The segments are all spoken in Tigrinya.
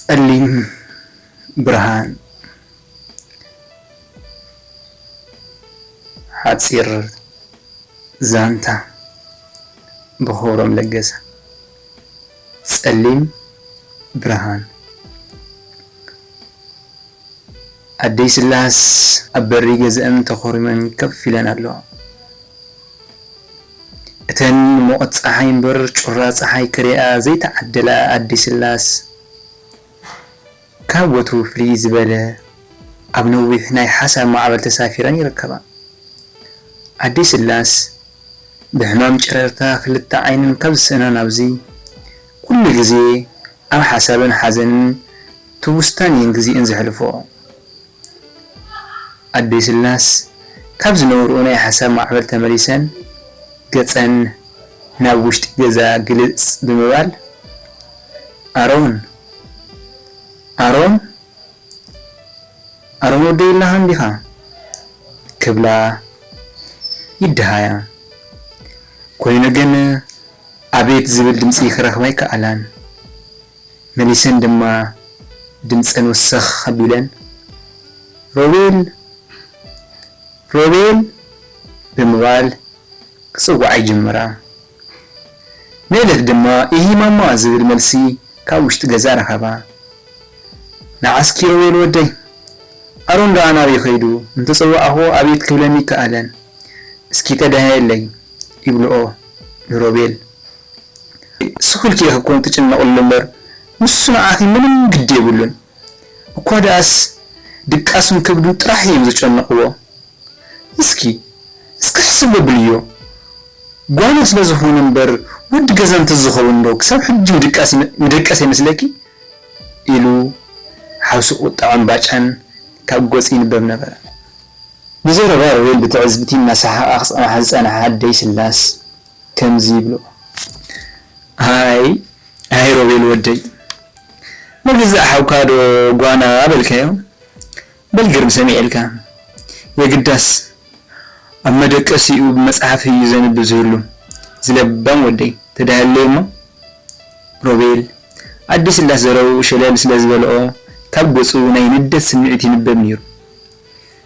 ጸሊም ብርሃን። ሓጺር ዛንታ ብኽብሮም ለገሰ። ጸሊም ብርሃን። ኣደይ ስላስ ኣብ በሪ ገዝአን ተኾሪመን ኮፍ ኢለን ኣለዋ። እተን ሙቐት ጸሓይ እምበር ጩራ ጸሓይ ክሪኣ ዘይተዓደላ ኣደይ ስላስ፣ ካብ ወትሩ ፍልይ ዝበለ ኣብ ነዊሕ ናይ ሓሳብ ማዕበል ተሳፊረን ይርከባ። ኣደይ ስላስ ብሕማም ጨረርታ ክልተ ዓይነን ካብ ዝስእና ናብዚ፣ ኩሉ ግዜ ኣብ ሓሳብን ሓዘንን ትውስታን እየን ግዜኤን ዘሕልፍኦ። ኣደይ ስላስ ካብ ዝነበርኦ ናይ ሓሳብ ማዕበል ተመሊሰን ገጸን ናብ ውሽጢ ገዛ ግልጽ ብምባል፣ ኣሮን፣ ኣሮን፣ ኣሮን ወደይ ኣለኻ እንዲኻ? ክብላ ይደሃያ። ኮይኑ ግን ኣቤት ዝብል ድምጺ ክረኽባ ኣይከኣላን። መሊሰን ድማ ድምጸን ወሰኽ ኣቢለን፣ "ሮቤል! ሮቤል!" ብምባል ክጽውዓ ይጅምራ። ንእለት ድማ "ኢሂ ማማ" ዝብል መልሲ ካብ ውሽጢ ገዛ ረኸባ። "ንዓስኪ ሮቤል ወደይ፣ ኣሮን ደኣ ናበይ ከይዱ? እንተጸዋዕኽዎ ኣቤት ክብለኒ ኣይከኣለን። እስኪ ተደሃየለይ" ይብልኦ ንሮቤል። "ስኹልኪ ኢኺ እኮ ትጭነቕሉ እምበር፣ ንሱ ንዓኺ ምንም ግዲ የብሉን። እኳ ደኣስ ድቃሱን ከብዱን ጥራሕ እዮም ዘጨንቕዎ። እስኪ፣ እስኪ ሕስብ ኣብልዮ። ጓና ስለ ዝኾነ እምበር ወዲ ገዛ እንተዝኸውን ዶ ክሳብ ሕጂ ምድቃስ ይመ-፣ ምደቀሰ ይመስለኪ?" ኢሉ ሓውሲ ቁጥዐን ባጫን ካብ ገጹ ይንበብ ነበረ። ብዘረባ ሮቤል ብትዕዝብቲ እናሰሓቓ ክጸንሓ ዝጸንሓ ኣደይ ስላስ ከምዚ ይብሎ። "ኣይ፣ ኣይ ሮቤል ወደይ፣ ንገዛእ ሓውካ ዶ ጓና በልካዮ? በል ግርም ሰሚዐልካ። የግዳስ ኣብ መደቀሲኡ ብመጽሓፍ እዩ ዘንብብ ዝህሉ። ዝለባም ወደይ፣ ተዳሃለይ እሞ?" ሮቤል፣ ኣደይ ስላስ ዘረባኡ ሸለል ስለ ዝበልኦ፣ ካብ ገጹ ናይ ንደት ስምዒት ይንበብ ነይሩ።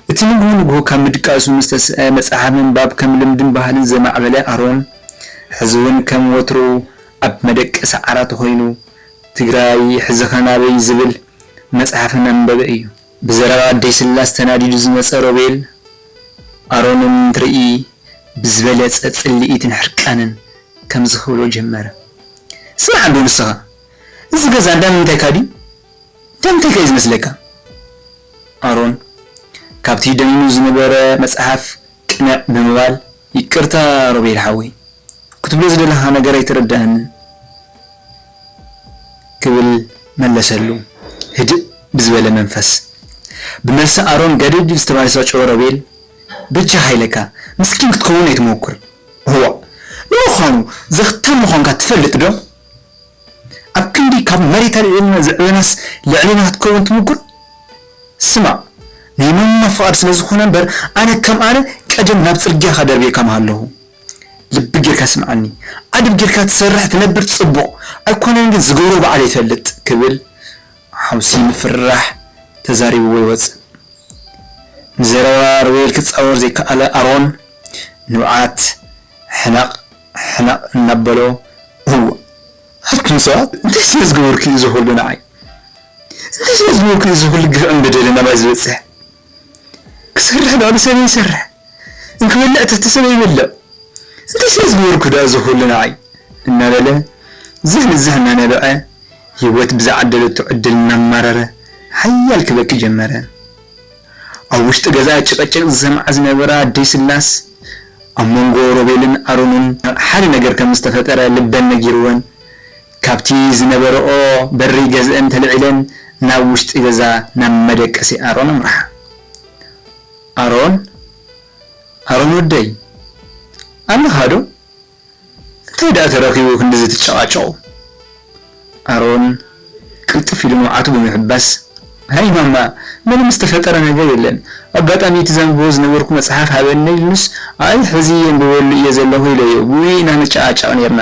እቲ ንግሆ ንግሆ ካብ ምድቃሱ ምስ ተስአ፣ መጽሓፍ ምንባብ ከም ልምድን ባህልን ዘማዕበለ ኣሮን፣ ሕዚ እውን ከም ወትሩ ኣብ መደቀሲ ዓራቱ ኮይኑ፣ "ትግራይ ሕዚኸ ናበይ?" ዝብል መጽሓፍ እናንበበ እዩ። ብዘረባ ኣደይ ስላስ ተናዲዱ ዝመጸ ሮቤል፣ ኣሮን እንትርኢ ብዝበለጸ ጽልኢትን ሕርቃንን ከምዚ ክብሎ ጀመረ። "ስማዕ እንዶ ንስኻ፣ እዚ ገዛ እንዳ ምንታይካ ድዩ? እንዳ ምንታይካ እዩ ዝመስለካ?" ኣሮን ካብቲ ደኒኑ ዝነበረ መጽሓፍ ቅንዕ ብምባል፣ "ይቅርታ ሮቤል ሓወይ፣ ክትብሎ ዝደለኻ ነገር ኣይተረድኣንን" ክብል መለሰሉ ህድእ ብዝበለ መንፈስ። ብመልሲ ኣሮን ገደድ ዝተባሰጨወ ሮቤል፣ "በጃኻ ኢለካ፣ ምስኪን ክትከውን ኣይትሞክር። እዋእ፣ ንምዃኑ ዘኽታም ምዃንካ ትፈልጥ ዶ? ኣብ ክንዲ ካብ መሬት ኣልዒልና ዘዕበናስ ልዕሌና ክትከውን ትምኩር? ስማዕ፣ ናይ ማማ ፍቓድ ስለ ዝኾነ እምበር፣ ኣነ ከም ኣነ ቀደም ናብ ጽርግያኻ ደርብየካ ምሃለኹ። ልቢ ጌርካ ስምዓኒ። ዓድብ ጌርካ ትሰርሕ ትነብር ጽቡቕ፣ ኣይኮነን ግን ዝገብሮ ባዕሉ ይፈልጥ" ክብል ሓውሲ ምፍርራሕ ተዛሪብዎ ይወጽእ። ንዘረባ ሮቤል ክጻወር ዘይከኣለ ኣሮን፣ ንብዓት ሕነቕ ሕነቕ እናበሎ፣ "እወ፣ ኣቱም ሰባት፣ እንታይ ስለ ዝገበርኩ እዩ እዚ ኩሉ ንዓይ? እንታይ ስለ ዝገበርኩ እዩ እዚ ኩሉ ግፍዕን በደልን ናባይ ዝበጽሕ? ክሰርሕ ልዕሊ ሰበይ ይሰርሕ፣ እንክበልዕ ትሕቲ ሰበይ ይበልዕ። እንታይ ስለ ዝገበርኩ ደኣ እዚ ኩሉ ንዓይ?" እናበለ ዝህ ንዝህ እናነበዐ፣ ህይወት ብዝዓደለቶ ዕድል እናማረረ ሓያል ክበኪ ጀመረ። ኣብ ውሽጢ ገዛ ጭቕጭቕ ዝሰምዓ ዝነበራ ኣደይ ስላስ፣ ኣብ መንጎ ሮቤልን ኣሮንን ሓደ ነገር ከም ዝተፈጠረ ልበን ነጊርወን፣ ካብቲ ዝነበረኦ በሪ ገዝአን ተልዒለን ናብ ውሽጢ ገዛ ናብ መደቀሲ ኣሮን ኣምርሓ። "ኣሮን፣ ኣሮን ወደይ፣ ኣለኻ ዶ? እንታይ ደኣ ተረኺቡ ክንድዚ ትጨቓጨቑ?" ኣሮን ቅልጥፍ ኢሉ ንብዓቱ ብምሕባስ፣ "ሃይ ማማ፣ ምንም ዝተፈጠረ ነገር የለን። ኣጋጣሚ እቲ ዘንብቦ ዝነበርኩ መጽሓፍ ሃበኒ ኢሉንስ፣ ኣይ፣ ሕዚ የንብበሉ እየ ዘለኹ ኢለዮ። ብኡ ኢና ንጨቓጨቕ ኔርና።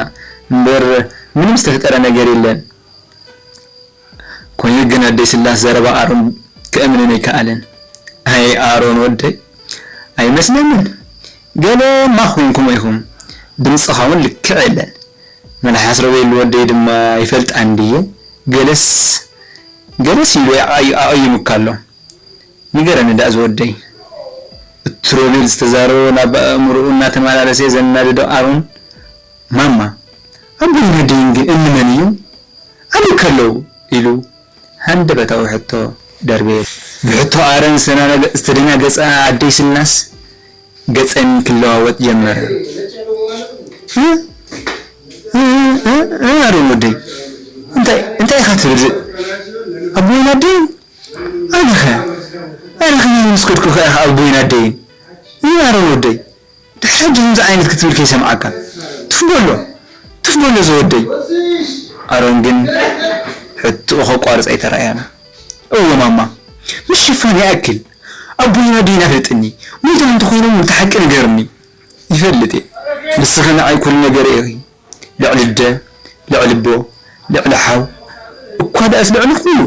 እምበር ምንም ዝተፈጠረ ነገር የለን።" ኮይኑ ግን ኣደይ ስላስ ዘረባ ኣሮን ክእምንን ኣይከኣለን። ኣይ ኣሮን ወደይ፣ ኣይመስለንን። ገለ ማኽ ኮይንኩም ኢኹም። ድምፅኻ እውን ልክዕ የለን። መልሓስ ሮቤል ወደይ ድማ ይፈልጣ እንድየ። ገለስ፣ ገለስ ኢሉ ኣቐይ-፣ ኣቐይሙካ ኣሎ። ንገረኒ ደኣ ዝወደይ። እቲ ሮቤል ዝተዛረቦ ናብ ኣእምሮኡ እናተመላለሰ ዘናደዶ ኣሮን፣ ማማ፣ ኣቦይን ኣደይን ግን እንመን እዮም? ኣበይ ከለዉ? ኢሉ ሃንደበታዊ ሕቶ ደርበየ። ብሕቶ ኣረን ዝተናነገ-፣ ዝተደናገጸ ኣደይ ስላስ ገጸን ክለዋወጥ ጀመረ። እ? እ? እ? እ? ኣሮን ወደይ፣ እንታይ፣ እንታይ ኢኻ ትብል? ኣቦይን ኣደይን? ኣነኸ፣ ኣነኸ ናይ ምስ ከድኩ ከ ኢኻ ኣቦይን ኣደይን? እ? ኣሮን ወደይ፣ ድሕሪ ሕጂ ከምዚ ዓይነት ክትብል ከይሰምዓካ። ቱፍ በሎ፣ ቱፍ በሎ ዝወደይ። ኣሮን ግን ሕቶኡ ከቋርጽ ኣይተራእያን። እወ ማማ፣ ምሽፋን ይኣክል። ኣቦይን ኣደይን ኣፍልጥኒ። ሞይቶም እንተኾይኖም እቲ ሓቂ ንገርኒ። ይፈልጥ እየ። ንስኺ ንዓይ ኩሉ ነገር ኢኺ። ልዕሊ ኣደ፣ ልዕሊ ኣቦ፣ ልዕሊ ሓው፣ እኳ ደኣስ ልዕሊ ኩሉ።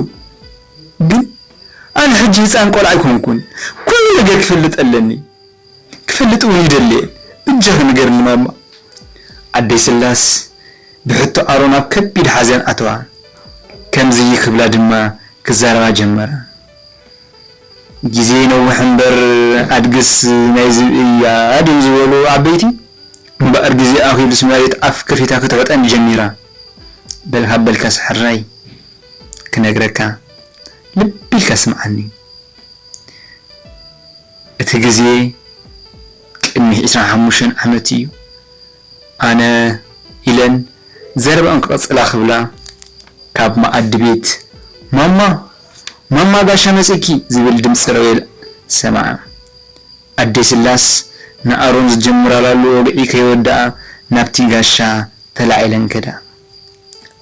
ግን ኣነ ሕጂ ህፃን ቆልዓ ኣይኮንኩን። ኩሉ ነገር ክፈልጥ ኣለኒ። ክፈልጥ እውን ይደሊ እየ። ብጃኺ ንገርኒ ማማ። ኣደይ ስላስ ብሕቶ ኣሮን ኣብ ከቢድ ሓዘን ኣተዋ። ከምዚ ክብላ ድማ ክዛረባ ጀመራ። ግዜ ይነውሕ እምበር ኣድግስ ናይ ዝብኢ እያ ድዮም ዝበሉ ዓበይቲ? እምበኣር ግዜ ኣኺሉስ መሬት ኣፍ ከፊታ ክትውሕጠኒ ጀሚራ። በል ሃበልካስ ሕራይ ክነግረካ፣ ልቢ ኢልካ ስምዓኒ። እቲ ግዜ ቅድሚ ዕስራን ሓሙሽተን ዓመት እዩ። ኣነ ኢለን ዘረባኣን ክቕጽላ ክብላ፣ ካብ መኣዲ ቤት፣ "ማማ፣ ማማ ጋሻ መጺእኪ!" ዝብል ድምጺ ሮቤል ሰምዓ። ኣደይ ስላስ ንኣሮን ዝጀምራ ላሉ ወግዒ ከይወድኣ ናብቲ ጋሻ ተላዒለን ከዳ።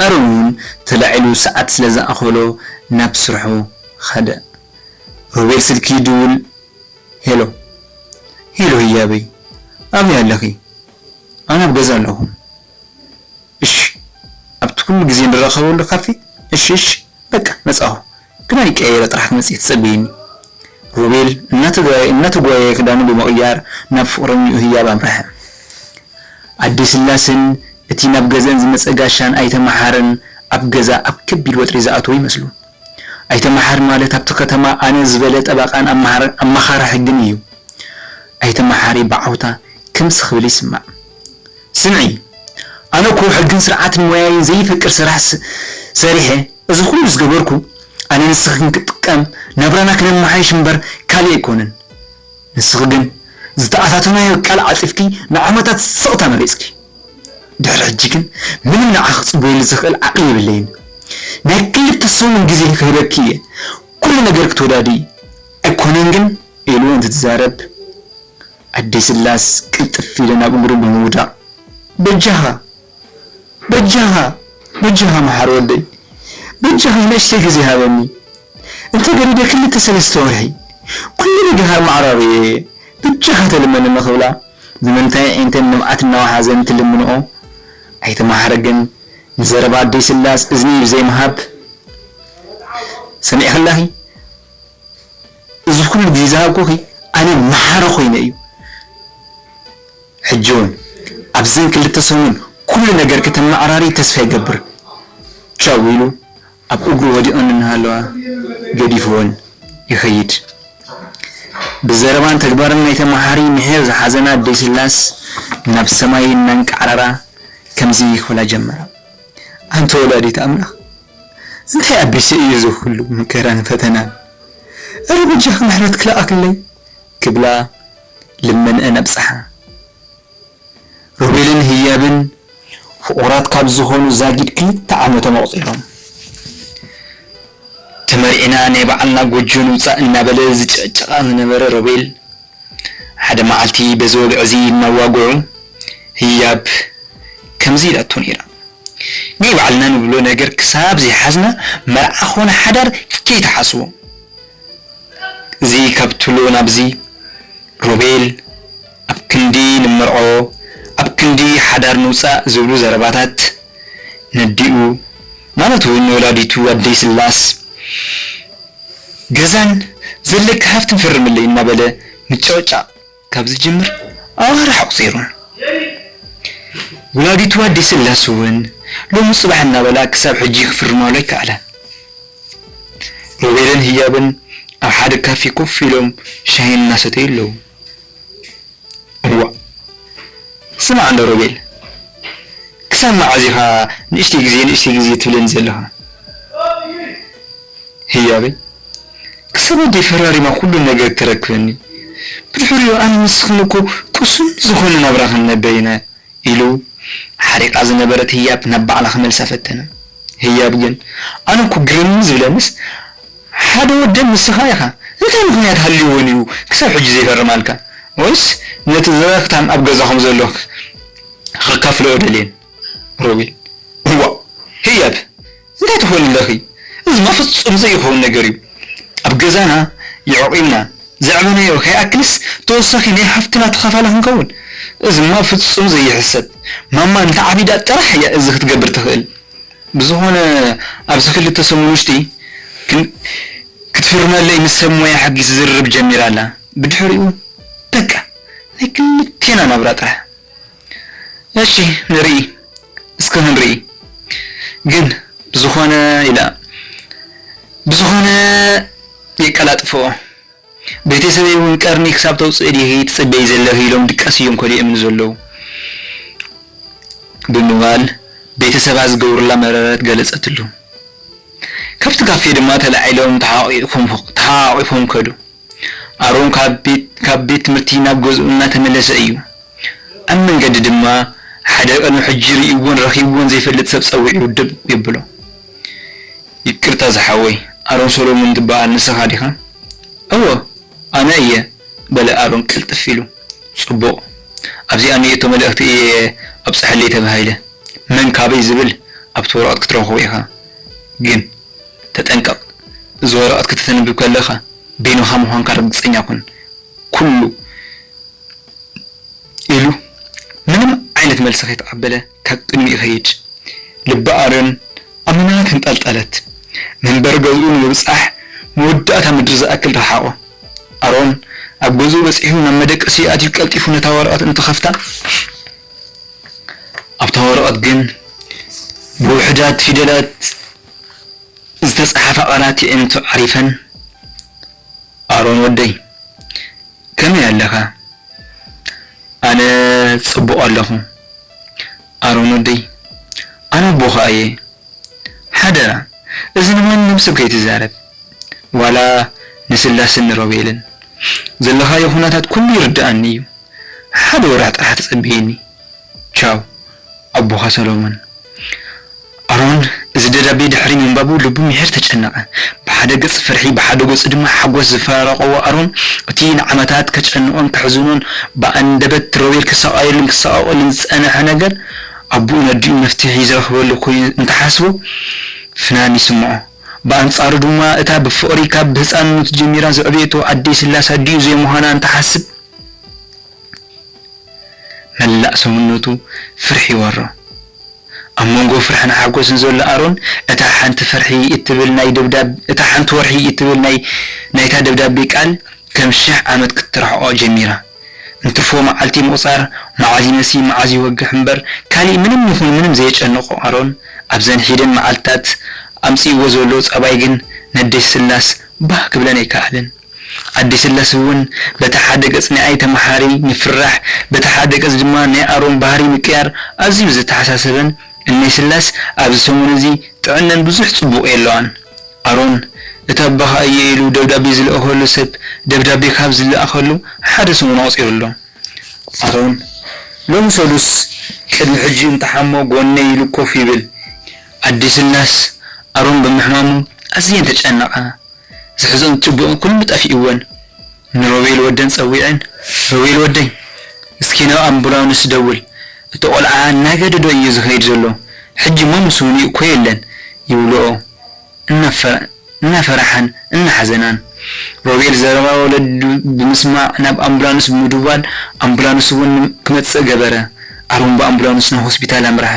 ኣሮን እውን ተላዒሉ ሰዓት ስለ ዝኣኸሎ ናብ ስርሑ ኸደ። ሮቤል ስልኪ ይድውል። ሄሎ። ሄሎ ህያበይ፣ ኣበይ ኣለኺ? ኣነ ኣብ ገዛ ኣለኹ። እሺ፣ ኣብቲ ኩሉ ግዜ ንራኸበሉ ካፌ? እሺ፣ እሺ፣ በቃ መጻኹ። ክዳን ቀያይረ ጥራሕ ክትመጺ ትጸበይኒ። ሮቤል እናተጓየ-፣ እናተጓየየ ክዳኑ ብምቕያር ናብ ፍቕረኛኡ ህያብ ኣምረሐ። ኣደይ ስላሰን እቲ ናብ ገዝአን ዝመጸ ጋሻን ኣይተ መሓርን ኣብ ገዛ ኣብ ከቢድ ወጥሪ ዝኣተዉ ይመስሉ። ኣይተ መሓሪ ማለት ኣብቲ ከተማ ኣነ ዝበለ ጠበቓን ኣመሓር-፣ ኣመኻሪ ሕግን እዩ። ኣይተ መሓሪ ብዓውታ ከምዚ ክብል ይስማዕ። ስምዒ፣ ኣነ እኮ ሕግን ስርዓትን ሞያይን ዘይፈቅድ ስራሕ ስ-፣ ሰሪሐ፣ እዚ ኩሉ ዝገበርኩ፣ ኣነ ንስኺ ክንጥቀም፣ ናብራና ክነመሓይሽ እምበር ካልእ ኣይኮነን። ንስኺ ግን ዝተኣታተናዮ ቃል ዓጺፍኪ ንዓመታት ስቕታ መሪጽኪ። ድሕሪ ሕጂ ግን ምንም ንዓኺ ክጽበየሉ ዝኽእል ዓቕሊ የብለይን። ናይ ክልተ ሰሙን ግዜ ክህበኪ እየ። ኩሉ ነገር ክትወዳድኢ ኣይኮነን ግን? ኢሉ እንትትዛረብ፣ ኣደይ ስላስ ቅልጥፍ ኢለን ኣብ እግሩ ብምውዳቕ፣ በጃኻ፣ በጃኻ፣ በጃኻ መሓሪ ወደይ፣ በጃኻ ንእሽተይ ግዜ ሃበኒ። እንተ ገዲደ ክልተ ሰለስተ ወርሒ ኩሉ ነገር ኣመዓራርየ እየ። በጃኻ ተልመነኒ ክብላ፣ ብምንታይ ዒንተን ንብዓት እናወሓዘን ትልምንኦ፣ ኣይተ መሓሪ ግን ንዘረባ ኣደይ ስላስ እዝኒ ብዘይምሃብ፣ ሰሚዕኺ ኣለኺ? እዚ ኩሉ ግዜ ዝሃብኩኺ ኣነ መሓሪ ኮይነ እዩ። ሕጂ እውን ኣብዘን ክልተ ሰሙን ኩሉ ነገር ከተመዓራሪ ተስፋ ይገብር። ቻው ኢሉ ኣብ እግሩ ወዲቐን እናሃለዋ ገዲፍወን ይኸይድ። ብዘረባን ተግባርን ናይተ መሓሪ ምሒር ዝሓዘና ኣደይ ስላስ ናብ ሰማይ እናንቃዕረራ ከምዚ ክብላ ጀመራ። ኣንቲ ወላዲት ኣምላኽ፣ እንታይ ኣቢሰ እዩ እዚ ኩሉ መከራን ፈተናን? እረ በጃኺ ምሕረት ክልኣክለይ ክብላ ልመንአን ኣብጽሓ። ሮቤልን ህያብን ፍቑራት ካብ ዝኾኑ ዛጊድ ክልተ ዓመቶም ኣቑጺሮም። ተመርዒና ናይ ባዕልና ጎጆ ንውጻእ እናበለ ዝጭቕጭቓ ዝነበረ ሮቤል፣ ሓደ መዓልቲ በዚ ወግዒ እዚ እናዋግዑ ህያብ ከምዚ ኢላቶ ነይራ። ናይ ባዕልና ንብሎ ነገር ክሳብ ዘይሓዝና መርዓ ኾነ ሓዳር ከይትሓስቦ። እዚ ካብ ትብሎ ናብዚ ሮቤል ኣብ ክንዲ ንመርዖ፣ ኣብ ክንዲ ሓዳር ንውጻእ ዝብሉ ዘረባታት ነዲኡ፣ ማለት እውን ንወላዲቱ ኣደይ ስላስ ገዛን ዘለኪ ሃፍትን ፈርምለይ እናበለ ምጭቕጫቕ ካብ ዝጅምር ኣዋርሕ ኣቑጺሩ። ወላዲቱ ኣደይ ስላስ እውን ሎሚ ጽባሕ እናበላ ክሳብ ሕጂ ክፍርማሉ ኣይከኣላን። ሮቤልን ህያብን ኣብ ሓደ ካፌ ኮፍ ኢሎም ሻሂ እናሰተዩ ኣለዉ። እዋእ፣ ስማዕ እንዶ ሮቤል፣ ክሳብ መዓዝ ኢኻ ንእሽተይ ግዜ ንእሽተይ ግዜ ትብለኒ ዘለኻ? ህያበይ፣ ክሳብ ኣደይ ፈራሪማ ኩሉ ነገር ተረክበኒ። ብድሕሪኡ ኣነ ንስኽን እኮ ቅሱን ዝኾነ ናብራ ክንነብር ኢና ኢሉ ሓሪቓ ዝነበረት ህያብ ናብ ባዕላ ክመልሳ ፈተነ። ህያብ ግን ኣነ እኮ ግርም ዝብለንስ ሓደ ወደን ንስኻ ኢኻ። እንታይ ምኽንያት ሃልይዎን እዩ ክሳብ ሕጂ ዘይፈርማልካ? ወይስ ነቲ ዘረኽታን ኣብ ገዛኹም ዘሎ ከካፍልኦ ደልየን? ሮቤል፣ እዋእ ህያብ፣ እንታይ ትኾኒ ኣለኺ? እዚማ ፍጹም ዘይኸውን ነገር እዩ። ኣብ ገዛና የዕቂብና ዘዕበናዮ ከይኣክልስ ተወሳኺ ናይ ሃፍትና ተኻፋሊ ክንከውን? እዚማ ፍጹም ዘይሕሰብ። ማማ እንተዓቢዳ ጥራሕ እያ እዚ ክትገብር ትኽእል። ብዝኾነ ኣብዚ ክልተ ሰሙን ውሽጢ ክን-፣ ክትፍርመለይ ምስ ሰብ ሞያ ሕጊ ዝዝርብ ጀሚራ ኣላ። ብድሕሪኡ በቃ ናይ ክልቴና ናብራ ጥራሕ። እሺ ንርኢ፣ እስከ ክንርኢ። ግን ብዝኾነ ኢላ፣ ብዝኾነ የቀላጥፍኦ። ቤተሰበይ እውን ቀርኒ ክሳብ ተውፅእ ዲኺ ትፅበይ ዘለኺ ኢሎም ድቃስ እዮም ከሊኦምኒ ዘለዉ ብምባል ቤተሰባ ዝገብሩላ መረረት ገለፀትሉ። ካብቲ ካፌ ድማ ተላዒሎም ተሓቋቒፎም፣ ተሓቋቒፎም ከዱ። ኣሮን ካብ ቤት፣ ካብ ቤት ትምህርቲ ናብ ገዝኡ እናተመለሰ እዩ። ኣብ መንገዲ ድማ ሓደ ቅድሚ ሕጂ ርእይዎን ረኺብዎን ዘይፈልጥ ሰብ ጸዊዑ ደው የብሎ። "ይቅርታ ዝሓወይ፣ ኣሮን ሰሎሞን ትበሃል ንስኻ ዲኻ?" "እወ፣ ኣነ እየ," በለ ኣሮን ቅልጥፍ ኢሉ። "ጽቡቕ፣ ኣብዚኣ ንእቶ መልእኽቲ እየ ኣብጽሐለይ ተባሂለ። መን ካበይ ዝብል ኣብቲ ወረቐት ክትረኽቦ ኢኻ። ግን ተጠንቀቕ፣ እዚ ወረቐት ከተተንብብ ከለኻ በይንኻ ምዃንካ ርግጸኛ ኩን። ኩሉ" ኢሉ ምንም ዓይነት መልሲ ከይተቐበለ ካብ ቅድሚኡ ይኸይድ። ልቢ ኣሮን ኣብ ምናምን ተንጠልጠለት። መንበሪ ገዝኡ ንምብጻሕ መወዳእታ ምድሪ ዝኣክል ረሓቖ። ኣሮን ኣብ ገዝኡ በጺሑ ናብ መደቀሲኡ ኣትዩ ቀልጢፉ ነታ ወረቐት እንትኸፍታ፣ ኣብታ ወረቐት ግን ብውሑዳት ፊደላት ዝተጻሕፋ ቃላት የዒንቱ ዓሪፈን። "ኣሮን ወደይ፣ ከመይ ኣለኻ?" "ኣነ ጽቡቕ ኣለኹ ኣሮን ወደይ፣ ኣነ ኣቦኻ እየ። ሓደራ፣ እዚ ንማንም ሰብ ከይትዛረብ፣ ዋላ ንስላስን ንሮቤልን። ዘለኻዮ ኩነታት ኩሉ ይርድኣኒ እዩ። ሓደ ወርሒ ጥራሕ ተጸበየኒ። ቻው፣ ኣቦኻ ሰሎሞን።" ኣሮን እዚ ደብዳቤ ድሕሪ ምንባቡ ልቡ ምሒር ተጨነቐ። ብሓደ ገጽ ፍርሒ፣ ብሓደ ገጹ ድማ ሓጎስ ዝፈራረቐዎ ኣሮን፣ እቲ ንዓመታት ከጨንቖን ከሕዝኖን ብኣንደበት ሮቤል ክሳቐየሉን ክሳቐቐሉን ዝጸንሐ ነገር ኣቦኡ ነዲኡ መፍትሒ ዝረኽበሉ ኮይኑ እንተሓስቦ ፍናን ይስምዖ። ብኣንጻሩ ድማ እታ ብፍቕሪ ካብ ህጻንነቱ ጀሚራ ዘዕበየቶ ኣደይ ስላስ ኣዲኡ ዘይምዃና እንተሓስብ መላእ ሰውነቱ ፍርሒ ይወሮ። ኣብ መንጎ ፍርሕን ሓጎስን ዘሎ ኣሮን እታ ሓንቲ ፍርሒ እትብል ናይ ደብዳብ-፣ እታ ሓንቲ ወርሒ እትብል ናይ፣ ናይታ ደብዳቤ ቃል ከም ሽሕ ዓመት ክትርሕቖ ጀሚራ። እንትርፎ መዓልቲ ምቑጻር፣ መዓዝ ይመሲ መዓዝ ይወግሕ እምበር ካሊእ ምንም ይኹን ምንም ዘየጨንቖ ኣሮን ኣብዘን ሒደን መዓልትታት ኣምጺእዎ ዘሎ ጸባይ ግን ነደይ ስላስ ባህ ክብለን ኣይከኣለን። ኣደይ ስላስ እውን በቲ ሓደ ገጽ ንኣይ ተመሃሪ ምፍርራሕ፣ በቲ ሓደ ገጽ ድማ ናይ ኣሮን ባህሪ ምቅያር ኣዝዩ ዘተሓሳሰበን እነይ ስላስ ኣብዚ ሰሙን እዚ ጥዕነን ብዙሕ ጽቡቕ የለዋን። ኣሮን እቲ ኣባኻ እየ ኢሉ ደብዳቤ ዝለኣኸሉ ሰብ ደብዳቤ ካብ ዝለኣኸሉ ሓደ ሰሙን ኣቑጺሩ ኣሎ። ኣሮን ሎሚ ሰሉስ ቅድሚ ሕጂ እንተሓሞ ጎነይ ኢሉ ኮፍ ይብል። ኣደይ ስላስ ኣሮን ብምሕማሙ ኣዝየን ተጨነቓ። ዝሕዞን ዝጭብኦን ኩሉ ጠፊእወን። ንሮቤል ወደን ጸዊዐን፣ "ሮቤል ወደይ፣ እስኪ ናብ ኣምቡላንስ ደውል። እቲ ቆልዓ እናገደዶ እዩ ዝኸይድ ዘሎ። ሕጂ እሞ ምስ ውንኡ እኮ የለን" ይብልኦ። እናፈ-፣ እናፈራሓን እናሓዘናን። ሮቤል ዘረባ ወለዱ ብምስማዕ ናብ ኣምቡላንስ ብምድዋል ኣምቡላንስ እውን ክመጽእ ገበረ። ኣሮን ብኣምቡላንስ ናብ ሆስፒታል ኣምርሐ።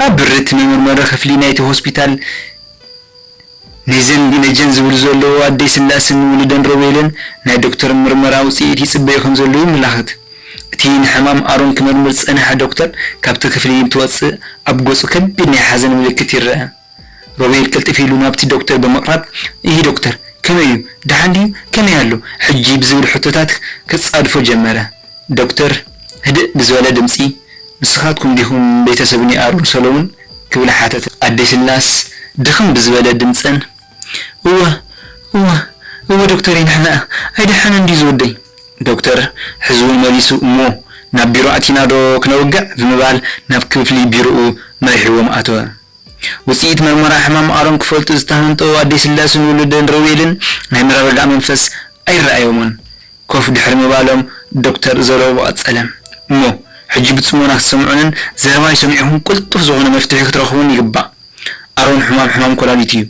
ኣብ ብሪ እቲ መመርመሪ ክፍሊ ናይቲ ሆስፒታል ነዘን ነጀን ዝብሉ ዘለዉ ኣደይ ስላስን ውሉደን ሮቤልን ናይ ዶክተር ምርመራ ውፅኢት ይፅበዩ ከም ዘለዉ ይመላኽት። እቲ ንሕማም ኣሮን ክመርምር ዝፀንሐ ዶክተር ካብቲ ክፍሊ እንትወፅእ ኣብ ገፁ ከቢድ ናይ ሓዘን ምልክት ይረአ። ሮቤል ቅልጥፍ ኢሉ ናብቲ ዶክተር ብምቕራብ፣ "ይህ ዶክተር ከመይ እዩ? ደሓን ድዩ? ከመይ ኣሎ?" ሕጂ ብዝብል ሕቶታት ክጻድፎ ጀመረ። ዶክተር ህድእ ብዝበለ ድምጺ፣ "ንስኻትኩም ዲኹም ቤተሰብ ኒኣሮን ሰሎሙን?" ክብል ሓተተ። ኣደይ ስላስ ድኽም ብዝበለ ድምጸን፣ "እወ፣ እወ፣ እወ ዶክተር፣ ንሕና ኣይደሓነን ድዩ ዝወደይ?" ዶክተር ሕዝውን መሊሱ፣ "እሞ ናብ ቢሮ ኣቲና ዶ ክነውግዕ?" ብምባል ናብ ክፍሊ ቢሮኡ መሪሕዎም ኣተወ። ውጽኢት መርመራ ሕማም ኣሮን ክፈልጡ ዝተሃንጠዉ ኣደይ ስላስን ውሉደን ሮቤልን ናይ ምርግጋእ መንፈስ ኣይረኣዮምን። ኮፍ ድሕሪ ምባሎም ዶክተር ዘረብኡ ቀጸለ። "እሞ ሕጂ ብጽሞና ክትሰምዑንን ዘረባይ ሰሚዕኹም ቅልጡፍ ዝኾነ መፍትሒ ክትረኽቡን ይግባእ። ኣሮን ሕማም ሕማም ኮላሊት እዩ።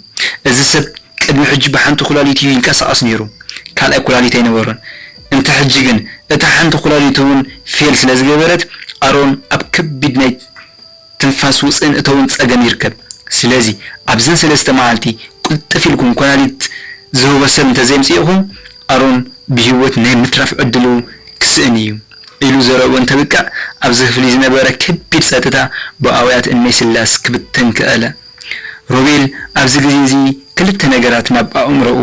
እዚ ሰብ ቅድሚ ሕጂ ብሓንቲ ኩላሊት እዩ ይንቀሳቐስ ነይሩ። ካልኣይ ኩላሊት ኣይነበሮን። እንተ ሕጂ ግን እታ ሓንቲ ኩላሊት እውን ፌል ስለ ዝገበረት ኣሮን ኣብ ከቢድ ናይ ትንፋስ ውፅእን እተውን ፀገም ይርከብ። ስለዚ ኣብዘን ሰለስተ መዓልቲ ቅልጥፍ ኢልኩም ኮላሊት ዝህቦ ሰብ እንተዘይምፅእኹም ኣሮን ብህይወት ናይ ምትራፍ ዕድሉ ክስእን እዩ" ኢሉ ዘረብኡ እንተብቅዕ ኣብዚ ክፍሊ ዝነበረ ከቢድ ፀጥታ ብኣውያት እነይ ስላስ ክብተን ክኣለ። ሮቤል ኣብዚ ግዜ እዚ ክልተ ነገራት ናብ ኣእምሮኡ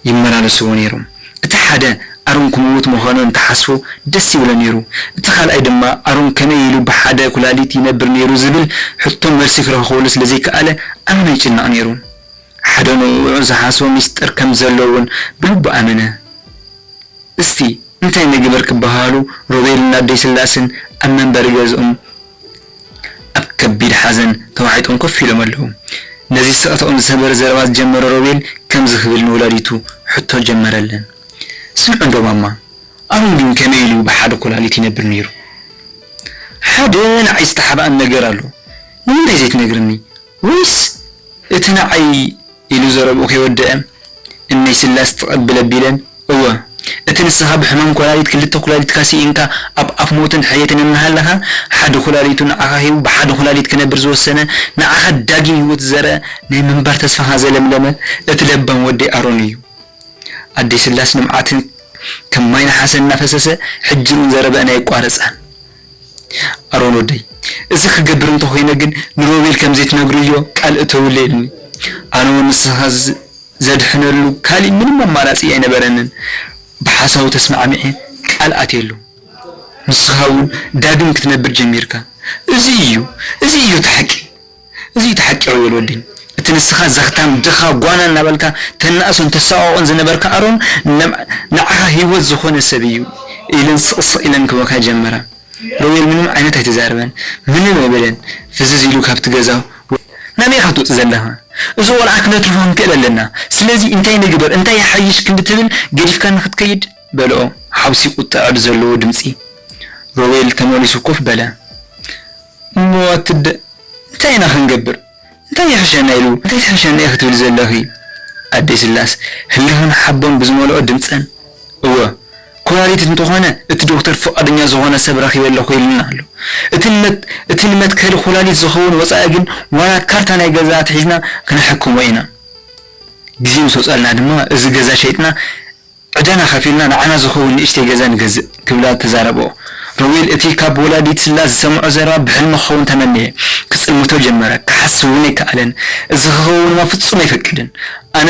ይመላለስዎ ነይሮም። እቲ ሓደ ኣሮን ክመውት ምዃኑ እንተሓስቦ ደስ ይብሎ ነይሩ። እቲ ካልኣይ ድማ ኣሮን ከመይ ኢሉ ብሓደ ኩላሊት ይነብር ነይሩ ዝብል ሕቶ መልሲ ክረኽበሉ ስለ ዘይከኣለ ኣመና ይጭነቕ ነይሩ። ሓደ ንዕኡ ዝሓስቦ ሚስጥር ከም ዘሎ እውን ብልቡ ኣመነ። እስቲ እንታይ ንግበር ክበሃሉ ሮቤልን ኣደይ ስላስን ኣብ መንበሪ ገዝኦም ኣብ ከቢድ ሓዘን ተዋሒጦም ኮፍ ኢሎም ኣለዉ። ነዚ ስቕታኦም ዝሰበረ ዘረባ ዝጀመረ ሮቤል ከምዚ ክብል ንወላዲቱ ሕቶ ጀመረለን። "ስምዑ እንዶ ማማ፣ ኣሮን ግን ከመይ ኢሉ ብሓደ ኮላሊት ይነብር ነይሩ? ሓደ ንዓይ ዝተሓብኣን ነገር ኣሎ። ንምንታይ ዘይትነግርኒ? ወይስ እቲ ንዓይ" ኢሉ ዘረብኡ ከይወደአ እነይ ስላስ ትቐብል ኣቢለን፣ "እወ፣ እቲ ንስኻ ብሕማም ኮላሊት ክልተ ኩላሊትካ ስኢንካ ኣብ ኣፍ ሞትን ሕየትን እናሃለኻ፣ ሓደ ኩላሊቱ ንዓኻ ሂቡ ብሓደ ኩላሊት ክነብር ዝወሰነ፣ ንዓኻ ዳግም ህይወት ዝዘርአ ናይ ምንባር ተስፋኻ ዘለምለመ እቲ ለባም ወደይ ኣሮን እዩ።" ኣደይ ስላስ ንምዓትን ከም ማይ ነሓሰ እናፈሰሰ ሕጂ እውን ዘረበአን ኣየቋረጻን። "ኣሮን ወደይ፣ እዚ ክገብር እንተኾይነ ግን ንሮቤል ከም ዘይትነግርዮ ቃል እተውለይ" ኢሉኒ። ኣነ እውን ንስኻ ዝ-፣ ዘድሕነሉ ካሊእ ምንም ኣማራጺ ኣይነበረንን። ብሓሳቡ ተስማዕሚዐ ቃል ኣትየሉ። "ንስኻ እውን ዳግም ክትነብር ጀሚርካ። እዚ እዩ፣ እዚ እዩ እቲ ሓቂ። እዚ እዩ እቲ ሓቂ ሮቤል ወደይ። እቲ ንስኻ ዘኽታም ድኻ ጓና እናበልካ ተናእሶን ተሳቐቖን ዝነበርካ ኣሮን ን-፣ ንዓኻ ህይወት ዝኾነ ሰብ እዩ" ኢለን ስቕስቕ ኢለን ክበካ ጀመራ። ሮቤል ምንም ዓይነት ኣይተዛረበን። ምንም ኣይበለን። ፍዝዝ ኢሉ ካብቲ ገዛ፣ "ናበይ ኢኻ ትወጽእ ዘለኻ? እዚ ቆልዓ ክነትርፎ ክንክእል ኣለና። ስለዚ እንታይ ንግበር? እንታይ ይሓይሽ?" ክንዲ ትብል ገዲፍካ ንክትከይድ በልኦ። ሓውሲ ቁጥዐ ብዘለዎ ድምጺ ሮቤል ተመሊሱ ኮፍ በለ። "እሞ ኣትደ እንታይ ኢና ክንገብር? እንታይ ይሕሸና?" ኢሉ፣ "እንታይ ትሕሸና ኢኺ ትብሊ ዘለኺ?" ኣደይ ስላስ ህልኽን ሓቦን ብዝመልኦ ድምጸን፣ "እወ፣ ኮላሊት እንተኾነ እቲ ዶክተር ፍቓደኛ ዝኾነ ሰብ ረኺበ ኣለኹ ኢሉና ኣሎ። እቲ ንመት-፣ እቲ ንመትከሊ ኮላሊት ዝኸውን ወጻኢ ግን ዋላ ካርታ ናይ ገዛ ኣትሒዝና ክነሕክሞ ኢና። ግዜ ምስ ወጸልና ድማ እዚ ገዛ ሸይጥና ዕዳና ከፊልና ንዓና ዝኸውን ንእሽተይ ገዛ ንገዝእ" ክብላ ተዛረብኦ። ሮቤል እቲ ካብ ወላዲት ስላስ ዝሰምዖ ዘረባ ብሕልሚ ክኸውን ተመነየ። ክጽልምቶ ጀመረ። ክሓስብ እውን ኣይከኣለን። "እዚ ክኸውን እሞ ፍጹም ኣይፈቅድን። ኣነ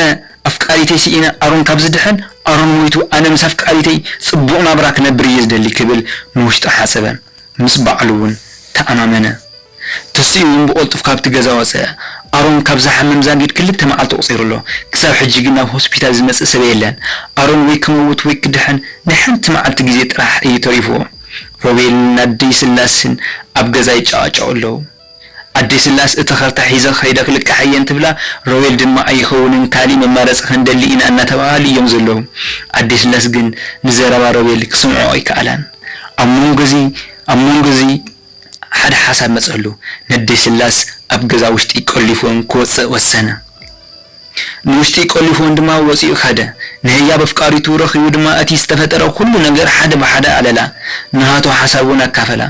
ኣፍቃሪተይ ስኢነ ኣሮን ካብ ዝድሕን፣ ኣሮን ሞይቱ ኣነ ምስ ኣፍቃሪተይ ጽቡቕ ናብራ ክነብር እየ ዝደሊ" ክብል ንውሽጡ ሓሰበ። ምስ ባዕሉ እውን ተኣማመነ። ተሲኡ እውን ብቐልጡፍ ካብቲ ገዛ ወጸ። ኣሮን ካብ ዝሓምም ዛጊድ ክልተ መዓልቲ ኣቑጺሩ ኣሎ። ክሳብ ሕጂ ግን ናብ ሆስፒታል ዝመጽእ ሰብ የለን። ኣሮን ወይ ክመውት ወይ ክድሕን ናይ ሓንቲ መዓልቲ ግዜ ጥራሕ እዩ ተሪፍዎ። ሮቤልን ኣደይ ስላስን ኣብ ገዛ ይጨቓጨቑ ኣለዉ። ኣደይ ስላስ "እቲ ካርታ ሒዘ ክኸይደ ክልቅሕ እየ" እንትብላ፣ ሮቤል ድማ "ኣይኸውንን፣ ካሊእ መማረጺ ክንደሊ ኢና" እናተባሃሉ እዮም ዘለዉ። ኣደይ ስላስ ግን ንዘረባ ሮቤል ክስምዖ ኣይከኣላን። ኣብ መንጎ እዚ፣ ኣብ መንጎ እዚ ሓደ ሓሳብ መጸሉ። ነደይ ስላስ ኣብ ገዛ ውሽጢ ቆሊፍወን ክወጽእ ወሰነ። ንውሽጢ ቆሊፍወን ድማ ወጺኡ ከደ። ንህያብ ኣፍቃሪቱ ረኺቡ ድማ እቲ ዝተፈጠረ ኩሉ ነገር ሓደ ብሓደ ኣለላ። ንሃቶ ሓሳብ እውን ኣካፈላ።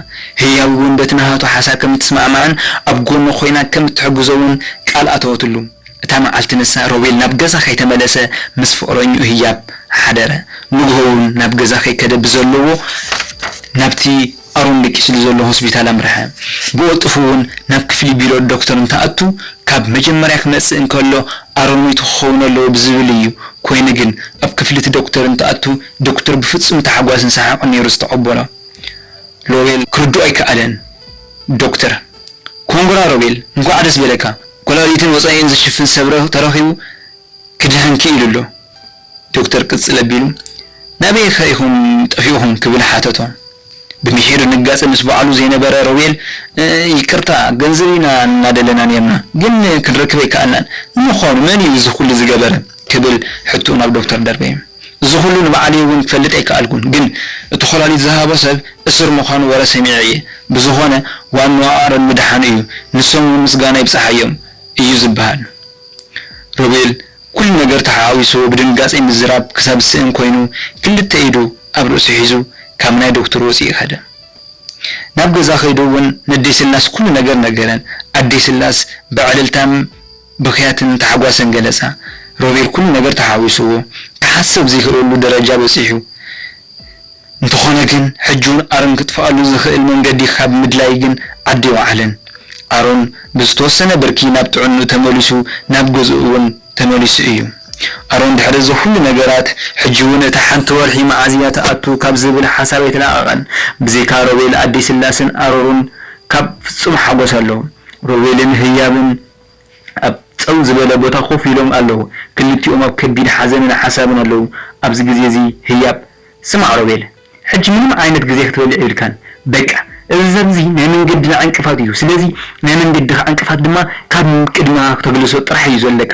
ህያብ እውን በቲ ንሃቶ ሓሳብ ከም እትስማዕማዕን ኣብ ጎኑ ኮይና ከም እትሕግዞ እውን ቃል ኣተወትሉ። እታ መዓልቲ ንሳ ሮቤል ናብ ገዛ ከይተመለሰ ምስ ፍቕረኝኡ ህያብ ሓደረ። ንግሆ እውን ናብ ገዛ ከይከደ ብዘለዎ ናብቲ ኣሮን ደቂስሉ ዘሎ ሆስፒታል ኣምርሐ። ብቐልጡፉ እውን ናብ ክፍሊ ቢሮ ዶክተር እንትኣቱ ካብ መጀመርያ ክመጽእ እንከሎ ኣሮን ሞይቱ ክኸውን ኣለዎ ብዝብል እዩ። ኮይኑ ግን ኣብ ክፍሊ እቲ ዶክተር እንትኣቱ ዶክተር ብፍጹም ታሕጓስን ሰሓቕን ነይሩ ዝተቐበሎ። ሮቤል ክርድኦ ኣይከኣለን። ዶክተር፣ ኮንግራ ሮቤል፣ እንኳዕ ደስ በለካ። ኮላሊትን ወጻኢን ዝሽፍን ሰብ ረ- ተረኺቡ ክድሕን ክኢሉ ኣሎ። ዶክተር ቅጽል ኣቢሉ፣ ናበይ ከ ኢኹም ጠፊእኹም? ክብል ሓተቶ። ብምሒር ድንጋጸ ምስ በዓሉ ዘይነበረ ሮቤል፣ "እ፣ ይቅርታ፣ ገንዘብ ኢና እናደለና ኔርና፣ ግን ክንረክብ ኣይከኣልናን። ንምዃኑ መን እዩ እዚ ኩሉ ዝገበረ?" ክብል ሕቶኡ ናብ ዶክተር ደርበየ። "እዚ ኩሉ ንባዕለይ እውን ክፈልጥ ኣይከኣልኩን፣ ግን እቲ ኮላሊት ዝሃቦ ሰብ እስር ምዃኑ ወረ ሰሚዐ እየ። ብዝኾነ ዋንኡ ኣሮን ምድሓኑ እዩ፣ ንሶም እውን ምስጋና ይብጽሓዮም እዩ ዝበሃል።" ሮቤል ኩሉ ነገር ተሓዋዊስዎ ብድንጋጼ ምዝራብ ክሳብ ዝስእን ኮይኑ ክልተ ኢዱ ኣብ ርእሱ ሒዙ ካብ ናይ ዶክተር ወጺኡ ከደ። ናብ ገዛ ከይዱ እውን ነደይ ስላስ ኩሉ ነገር ነገረን። ኣደይ ስላስ ብዕልልታን ብኽያትን ታሕጓሰን ገለጻ። ሮቤል ኩሉ ነገር ተሓዊስዎ ክሓስብ ዘይክእለሉ ደረጃ በጺሑ። እንተኾነ ግን ሕጂ እውን ኣሮን ክጥፍኣሉ ዝኽእል መንገዲ ካብ ምድላይ ግን ዓዲ ኣይወዓለን። ኣሮን ብዝተወሰነ ብርኪ ናብ ጥዕንኡ ተመሊሱ ናብ ገዝኡ እውን ተመሊሱ እዩ። ኣሮን ድሕሪ እዚ ኩሉ ነገራት ሕጂ እውን እታ ሓንቲ ወርሒ መዓዝ እያ ትኣቱ ካብ ዝብል ሓሳብ ኣይተላቐቐን። ብዘይካ ሮቤል ኣደይ ስላስን ኣሮሩን ካብ ፍጹም ሓጎስ ኣለዉ። ሮቤልን ህያብን ኣብ ጸው ዝበለ ቦታ ኮፍ ኢሎም ኣለዉ። ክልቲኦም ኣብ ከቢድ ሓዘንን ሓሳብን ኣለዉ። ኣብዚ ግዜ እዚ ህያብ፣ "ስማዕ ሮቤል፣ ሕጂ ምንም ዓይነት ግዜ ክትበልዕ የብልካን። በቃ፣ እዚ ሰብ እዚ ናይ መንገድና ዕንቅፋት እዩ። ስለዚ ናይ መንገድኻ ዕንቅፋት ድማ ካብ ቅድመኻ ክተግልሶ ጥራሕ እዩ ዘለካ።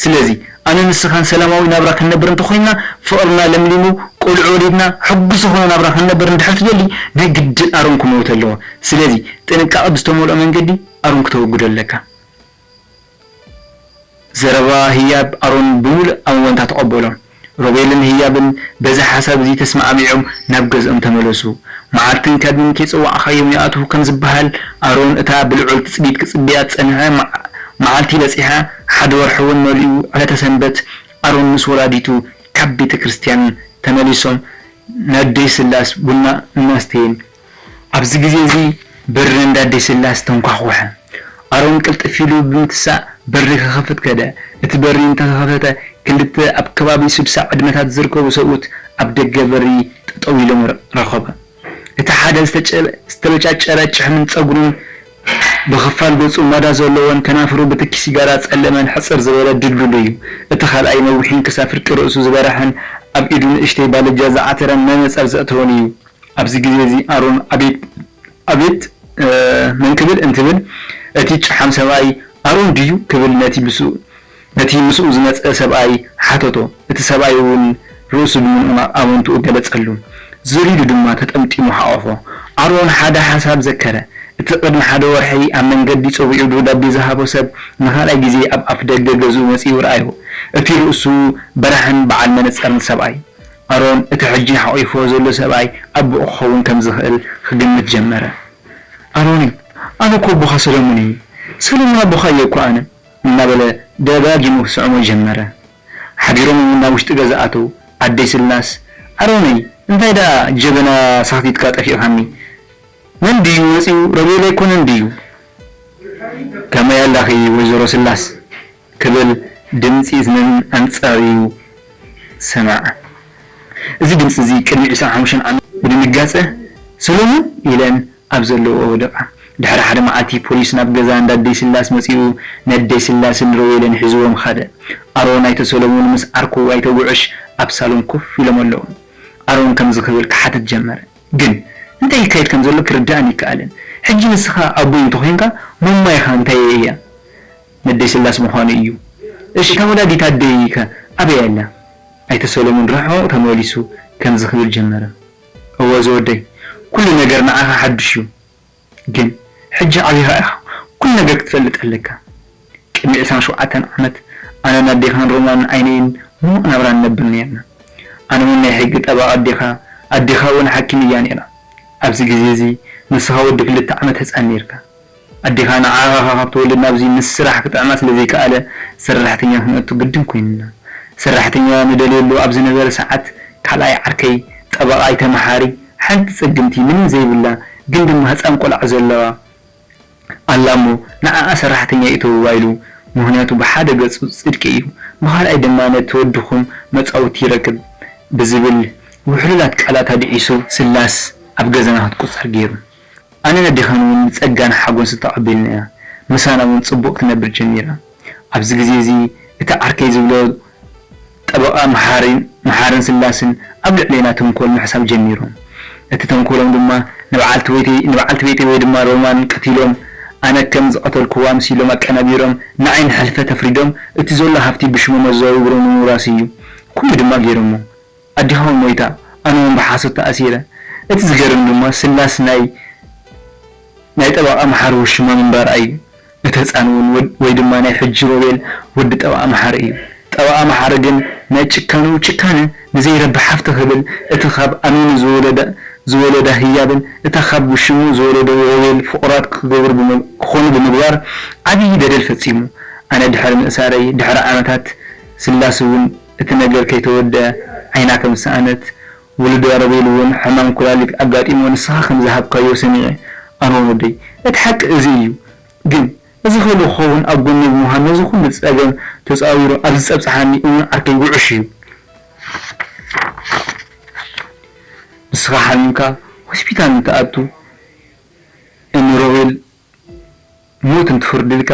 ስለዚ ኣነ ንስኻን ሰላማዊ ናብራ ክንነብር እንተኾይንና፣ ፍቕርና ለምሊሙ፣ ቆልዑ ወሊድና፣ ሕጉስ ዝኾነ ናብራ ክንነብር እንድሕር ትደሊ፣ ናይ ግድን ኣሮን ክመውት ኣለዎ። ስለዚ ጥንቃቐ ብዝተመልኦ መንገዲ ኣሮን ክተወግዶ ኣለካ።" ዘረባ ህያብ ኣሮን ብምሉእ ኣወንታ ተቐበሎ። ሮቤልን ህያብን በዚ ሓሳብ እዚ ተስማዕሚዖም ናብ ገዝኦም ተመለሱ። መዓልትን ከብን ከይጸዋዕካዮም ይኣትዉ ከም ዝበሃል፣ ኣሮን እታ ብልዑል ትጽቢት ክጽበያ ዝጸንሐ መዓ-፣ መዓልቲ በጺሓ። ሓደ ወርሒ እውን መሊኡ። ዕለተ ሰንበት ኣሮን ምስ ወላዲቱ ካብ ቤተ ክርስቲያን ተመሊሶም ነደይ ስላስ ቡና እናስተየን። ኣብዚ ግዜ እዚ በሪ እንዳ ኣደይ ስላስ ተንኳሕኩሐ። ኣሮን ቅልጥፍ ኢሉ ብምትሳእ በሪ ክኸፍት ከደ። እቲ በሪ እንተኸፈተ፣ ክልተ ኣብ ከባቢ ስድሳ ዕድመታት ዝርከቡ ሰብኡት ኣብ ደገ በሪ ጠጠው ኢሎም ረ-፣ ረኸበ። እቲ ሓደ ዝተጨ-፣ ዝተበጫጨረ ጭሕምን ጸጉሩን ብኽፋል ገጹ ማዳ ዘለዎን ከናፍሩ ብትኪ ሲጋራ ጸለመን ሕጽር ዝበለ ድልዱል እዩ። እቲ ካልኣይ ነዊሕን ክሳብ ፍርቂ ርእሱ ዝበርሐን ኣብ ኢዱ ንእሽተይ ባልጃ ዝዓተረን መነጸር ዘእተወን እዩ። ኣብዚ ግዜ እዚ ኣሮን ኣቤት፣ ኣቤት፣ እ፣ መን ክብል እንትብል፣ እቲ ጨሓም ሰብኣይ ኣሮን ድዩ ክብል ነቲ ምስኡ፣ ነቲ ምስኡ ዝመጸ ሰብኣይ ሓተቶ። እቲ ሰብኣይ እውን ርእሱ ብምንቕናቕ ኣወንትኡ ገለጸሉ። ዘሊሉ ድማ ተጠምጢሙ ሓቖፎ። ኣሮን ሓደ ሓሳብ ዘከረ። እቲ ቅድሚ ሓደ ወርሒ ኣብ መንገዲ ጸዊዑ ደብዳቤ ዝሃቦ ሰብ ንኻልኣይ ግዜ ኣብ ኣፍ ደገ ገዝኡ መጺኡ ረኣዮ። እቲ ርእሱ በራሕን በዓል መነጸርን ሰብኣይ። ኣሮን እቲ ሕጂ ሓቒፍዎ ዘሎ ሰብኣይ ኣቦኡ ክኸውን ከም ዝኽእል ክግምት ጀመረ። "ኣሮነይ፣ ኣነ እኮ ኣቦኻ ሰለሙን እየ። ሰለሙን ኣቦኻ እየ እኮ ኣነ" እናበለ ደጋጊሙ ክስዕሞ ጀመረ። ሓዲሮም እውን ናብ ውሽጢ ገዛ ኣተዉ። ኣደይ ስላስ፣ "ኣሮነይ፣ እንታይ ደኣ ጀበና ሳኽቲትካ ጠፊእካኒ? መን ድዩ መጺኡ? ሮቤል ኣይኮነን ድዩ?" "ከመይ ኣላኺ ወይዘሮ ስላስ?" ክብል ድምጺ ነንኣንጻር እዩ ሰማዕ። እዚ ድምጺ እዚ ቅድሚ ዕስራን ሓሙሽተን ዓመት ብድንጋጸ፣ "ሰሎሞን?" ኢለን ኣብ ዘለውኦ ወደቓ። ድሕሪ ሓደ መዓልቲ ፖሊስ ናብ ገዛ እንዳ ኣደይ ስላስ መጺኡ ነደይ ስላስን ሮቤልን ሒዝዎም ኸደ። ኣሮን ኣይተ ሰሎሞን ምስ ዓርኩ ኣይተ ጉዕሽ ኣብ ሳሎን ኮፍ ኢሎም ኣለዉ። ኣሮን ከምዚ ክብል ክሓትት ጀመረ። "ግን እንታይ ይካየድ ከም ዘሎ ክርድኣኒ ኣይከኣለን። ሕጂ ንስኻ ኣቦይ እንተኾይንካ፣ ማማይኻ እንታይ እያ?" "ነደይ ስላስ ምዃኑ እዩ።" "እሺ፣ እታ ወላዲት ኣደይ ከ ኣበይ ኣላ?" ኣይተ ሰሎሙን ርሑቕ ተመሊሱ ከምዚ ክብል ጀመረ። "እወ ዝወደይ፣ ኩሉ ነገር ንዓኻ ሓድሽ እዩ። ግን ሕጂ ዓቢኻ ኢኻ፣ ኩሉ ነገር ክትፈልጥ ኣለካ። ቅድሚ ዕስራን ሸውዓተን ዓመት ኣነን ኣዴኻን ሮማን ዓይነይን ህሙቕ ናብራ ንነብር ነይርና። ኣነ እውን ናይ ሕጊ ጠበቓ ኣዴኻ፣ ኣዴኻ እውን ሓኪም እያ ነይራ። ኣብዚ ግዜ እዚ ንስኻ ወዲ ክልተ ዓመት ህጻን ነይርካ። ኣዴኻ ንዓኻ ካብ ትወልድ ናብዚ ምስ ስራሕ ክጥዕማ ስለ ዘይከኣለ ሰራሕተኛ ክንእቱ ግድን ኮይኑና። ሰራሕተኛ ንደልየሉ ኣብ ዝነበረ ሰዓት ካልኣይ ዓርከይ ጠበቓ ኣይተመሓሪ ሓንቲ ጸግምቲ ምንም ዘይብላ ግን ድማ ህጻን ቆልዓ ዘለዋ ኣላ እሞ ንዓኣ ሰራሕተኛ ይእተውዋ ኢሉ። ምኽንያቱ ብሓደ ገጹ ጽድቂ እዩ፣ ብኻልኣይ ድማ ነቲ ወድኹም መጻወቲ ይረክብ ብዝብል ውሕሉላት ቃላት ኣድዒሱ ስላስ ኣብ ገዛና ክትቁጸር ገይሩ። ኣነን ኣዴኻን እውን ብጸጋን ሓጎስን ተቐቢልናያ። ምሳና እውን ጽቡቕ ክትነብር ጀሚራ። ኣብዚ ግዜ እዚ እቲ ዓርከይ ዝብሎ ጠበቓ መሓርን መሓርን ስላስን ኣብ ልዕሌና ተንኮል ምሕሳብ ጀሚሮም። እቲ ተንኮሎም ድማ ንበዓልቲ ቤተይ ንበዓልቲ ቤተይ ወይ ድማ ሮማን ቀቲሎም ኣነ ከም ዝቐተልክዋ ኣምሲሎም ኣቀናቢሮም ንዓይ ንሕልፈት ኣፍሪዶም እቲ ዘሎ ሃፍቲ ብሽሞም ኣዘዋዊሮም ንምውራስ እዩ። ኩሉ ድማ ገይሮሞ። ኣዴኻ እውን ሞይታ፣ ኣነ እውን ብሓሶት ተኣሲረ። እቲ ዝገርም ድማ ስላስ ናይ ናይ ጠበቓ መሓሪ ውሽማ ምንባራ እዩ። እቲ ህጻን እውን ወድ ወይ ድማ ናይ ሕጂ ሮቤል ወዲ ጠበቓ መሓሪ እዩ። ጠበቓ መሓሪ ግን ናይ ጭካንኡ ጭካነ ንዘይረቢ ሓፍቲ ክብል እቲ ካብ ኣሚኑ ዝወለደ ዝወለዳ ህያብን እታ ካብ ውሽሙ ዝወለዶ ሮቤል ፍቑራት ክገብሩ ክኾኑ ብምግባር ዓብዪ በደል ፈጺሙ። ኣነ ድሕሪ ምእሳረይ ድሕሪ ዓመታት ስላስ እውን እቲ ነገር ከይተወደኣ ዓይና ከም ዝሰኣነት ውሉዳ ሮቤል እውን ሕማም ኩላሊት ኣጋጢሞ ንስኻ ከም ዝሃብካዮ ሰሚዐ ኣሮን ወደይ እቲ ሓቂ እዚ እዩ ግን እዚ ኸሉ ክኸውን ኣብ ጎነይ ብምዃን ነዚ ኩሉ ጸገም ተጻዊሩ ኣብዚ ጸብጽሓኒ እውን ዓርከይ ውዑሽ እዩ። ንስኻ ሓሚምካ ሆስፒታል እንትኣቱ እኒ ሮቤል ሞት እንትፍርድልካ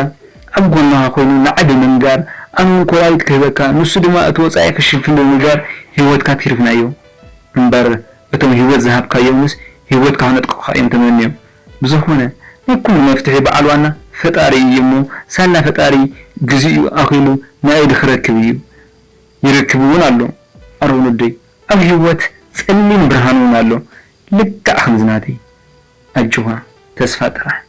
ኣብ ጎንኻ ኮይኑ ንዓይ ብምንጋር ኣነ እውን ኮላሊት ክህበካ ንሱ ድማ እቲ ወጻኢ ክሽፍን ብምግባር ህይወትካ ኣትሪፍናዮ እምበር እቶም ህይወት ዝሃብካዮምስ ህይወትካ ክነጥቅዑኻ እዮም ተመንዮም። ብዝኾነ ናይ ኩሉ መፍትሒ በዓል ዋና ፈጣሪ እዩ እሞ ሳላ ፈጣሪ ግዚኡ ኣኺሉ ናይ ኢዱ ክረክብ እዩ። ይረክብ እውን ኣሎ ኣሮን ወደይ ኣብ ህይወት ጸሊም ብርሃን እውን ኣሎ ልክዕ ከምዚ ናተይ ኣጆኻ ተስፋ ጥራሕ።